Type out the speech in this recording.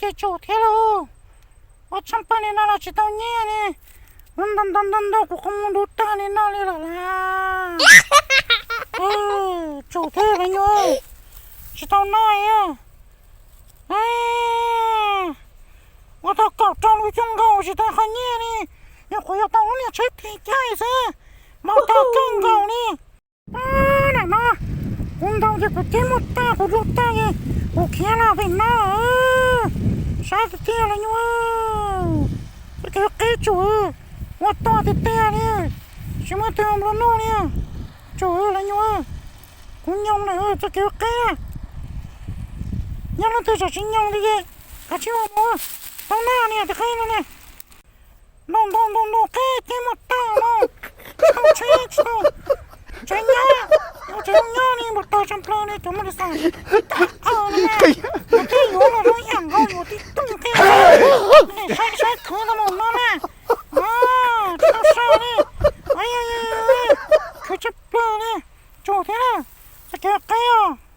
Ces tsum thiab lauj, ua tshaj plaws li no los tsis tau nyiaj li. Ua ntau ntau ntau ntau kuv qhov muag ntuav tag li no li lawm las. Tsum thiab las nyuam, tsis tau noj li. Ua tau kaum rau lub xyoo nkaus tsis tau qhov nyiaj li, yog kuv yuav tau lub niag tsheb tis caij xwb, npau taws kawg nkaus li. Nim no kuv ntaus ces kuv ceb muaj tag, kuv dluj tag ces kuv khiav los pem no. Sab tiag tiag las nyuam, txoj kev qeb tsum, ua tog tiag tiag li, tsis muaj tus nplua nuj li. Tsum las nyuam, kuv nyoos lawm txoj kev qeb. Yog leej twg tseem tsis nyoos li ces kav tsij ua mus, tau noj niam tus qeb no ne. Ntau ntau ntau ntau qeb ceb muaj tag no, tsis tau tsheb tsis tau tsev nyob, tsev nyob li npau taws tshaj plaws li cov mos lis xas. Tag qhov no mas, yog tej yuav los zoo ib yam nkaus yuav tib tug tej, saib saib khwv tau mus no na. Tsis tau so li, khwv tshaj plaws li. Tsum thiab na, txoj kev qeb os.